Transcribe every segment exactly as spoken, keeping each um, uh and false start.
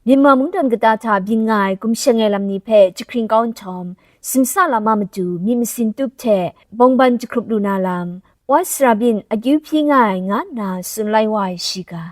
Myanmar mungdan kata hta byin nga ai gumsheng ai lam ni hpe jahkring kau nhtawm, simsa lam a matu myit masin tup hte bawngban jahkrup lu na lam, White Sarabin akyu hpyi nga ai, nga nna tsun lai wa ai shiga.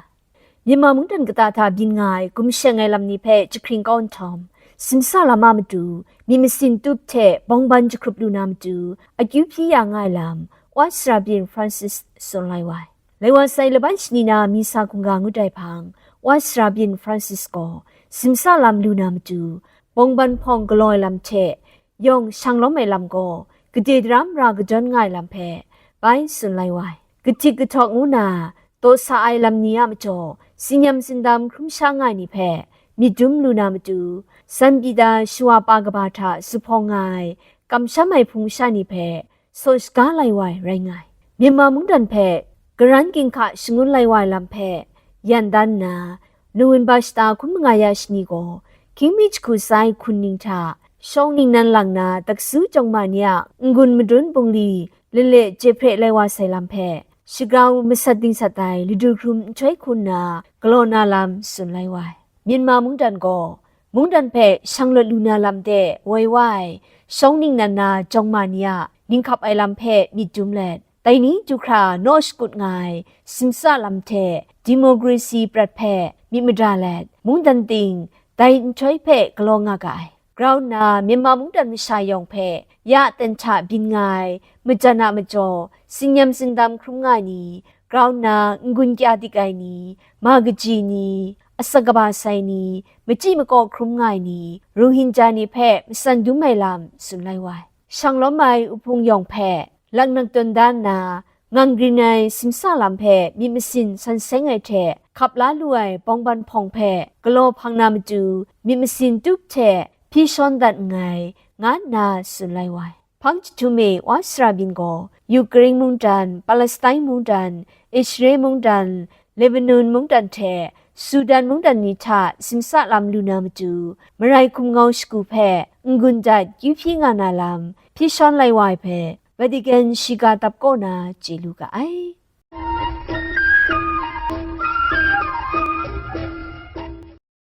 Myanmar mungdan kata hta byin nga ai gumsheng ai lam ni hpe jahkring kau nhtawm, simsa lam a matu myit masin tup hte bawngban jahkrup lu na matu akyu hpyi ya nga ai lam, White Sarabin Francis tsun lai wa ai. Lai wa sai laban shani na misa hkungga ngut ai hpang, White Sarabin Francis gaw simsa lam lu na matu, bawngban hpawng galaw ai lam hte yawng shang lawm ai lam gaw, gade daram ra kadawn nga ai lam hpe bai tsun lai wa ai. Kahtik kahtawk ngu na daw sa ai lam ni a majaw, tsin-yam tsindam hkrum sha nga ai ni hpe myit dum lu na matu, San Pita shawa pa kaba hta zuphpawng nga ai kamsham ai hpung masha ni hpe saw shaga lai wa ai rai nga ai. Myanmar mungdan hpe karan ginhka shangun lai wa ai lam hpe yan dan nna, November shata hkun manga ya shani gaw, hkying mi jahku sai hkun ning hta shawng ningnan lang na taksu jawng ma ni a n-gun madun bungli lale jehpre lai wa sai lam hpe, shagrau masat dingsat ai ladu hkrum nhtoi hku nna galaw na lam tsun lai wa ai. Myanmar mungdan gaw, mungdan hpe shanglawt lu na lam de woi wa ai shawng ningnan na jawng ma ni a ninghkap ai lam hpe myit dum let, dai ni du hkra naw shakut nga ai simsa lam hte democracy prat hpe myit mada let, mungdan ting dai nhtoi hpe galaw nga ga ai. Grau nna Myanmar mungdan masha yawng hpe ya ten hta byin nga ai majan a majaw, tsin-yam tsindam hkrum nga ai ni, grau nna n-gun kya dik ai ni, ma kaji ni, asak kaba sai ni, machyi makaw hkrum nga ai ni, Rohingya ni hpe matsan dum ai lam tsun lai wa ai. Shang lawm ai uhpung yawng hpe laknak tawn da nna, ngang grin ai simsa lam hpe myit masin san seng ai hte hkap la lu ai bawngban hpawng hpe galaw hpang na matu myit masin tup hte hpyi shawn dat nngai, nga nna tsun lai wa ai. Hpang jahtum e White Sarabin gaw Ukraine mungdan, Palestine mungdan, Israel mungdan, Lebanon mungdan hte Sudan mungdan ni hta simsa lam lu na matu, marai hkum ngau shagu hpe n-gun dat kyu hpyi nga na lam hpyi shawn lai wa ai hpe, Vatican shiga dap kaw na chye lu ga ai.